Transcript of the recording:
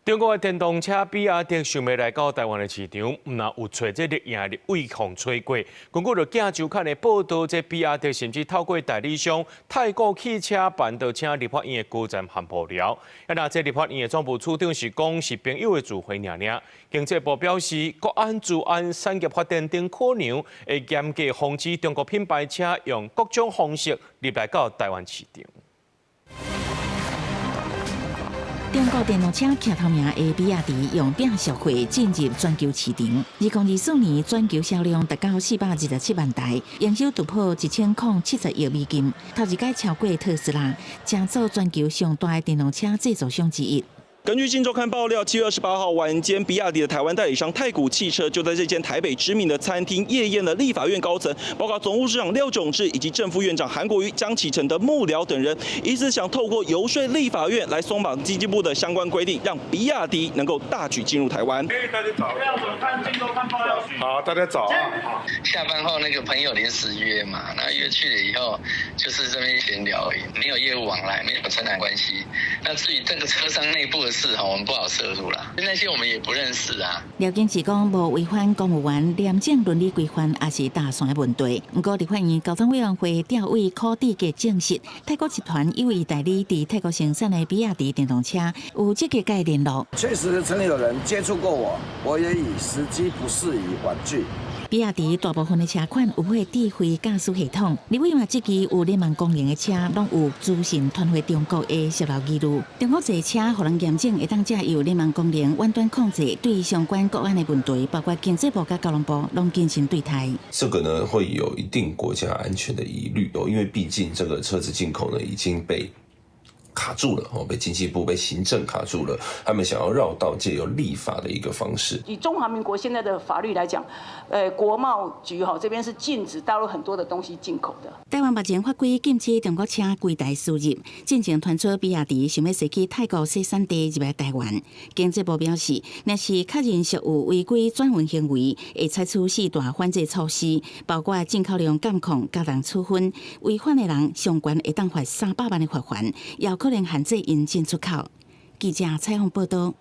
中國的電動車比亞迪想欲來到台灣的市場，毋但有揣這個贏立委予揣過。根據著鏡週刊的報道，這比亞迪甚至透過代理商太古汽車辦到請立法院的高層和幕僚。啊，若這立法院的總務處長是講是朋友的聚會爾爾。經濟部表示，國安、資安、產業發展等考量，會嚴格防止中國品牌車用各種方式入來到台灣市場。中國電動車徛頭名的比亞迪用拼速貨進入全球市場。2024年全球銷量達到427萬台，營收突破1070億美金，頭一擺超過特斯拉，成做全球上大的電動車製造商之一。根據《鏡週刊》爆料，7月28號晚間，比亞迪的台灣代理商太古汽車就在這間台北知名的餐廳夜宴了立法院高層，包括總務長廖炯智以及正副院長韓國瑜、江啟臣的幕僚等人，疑似想透過遊說立法院來鬆綁經濟部的相關規定，讓比亞迪能夠大舉進入台灣。大家早。好，大家早。下班後那個朋友臨時約嘛，那約去了以後，就是這邊閒聊而已，沒有業務往來，沒有承攬關係。那至於這個車商內部的事我們不好涉入啦，那些我們也不認識啊。廖炯智講無違反公務員廉政倫理規範，抑是搭線的問題。毋過立法院交通委員會調委柯志杰證實，太古集團有意代理佇泰國生產的比亞迪電動車，有積極共伊聯絡。確實曾有人接觸過我，我也以時機不適宜婉拒。比亞迪大部分的車款有配智慧駕駛系統，立委嘛質疑有聯網功能的車，攏有資訊傳回中國的洩漏疑慮。中國製車予人驗證會當藉由聯網功能遠端控制，對相關國安的問題，包括經濟部佮交通部，攏謹慎對待。這個呢會有一定國家安全的疑慮哦，因為畢竟這個車子進口呢已經被卡住了哦，被經濟部、被行政卡住了。他們想要繞道，借由立法的一個方式。以中華民國現在的法律來講，國貿局哈這邊是禁止大陸很多的東西進口的。台灣目前法規禁止中國車規台輸入，進前傳出比亞迪想欲駛去泰國生產地入來台灣。經濟部表示，若是確認屬有違規轉運行為，會採取四大反制措施，包括進口量監控、加重處分，違反的人上懸會當罰300萬的罰鍰，也有可能限制𪜶進出口。記者採訪報道。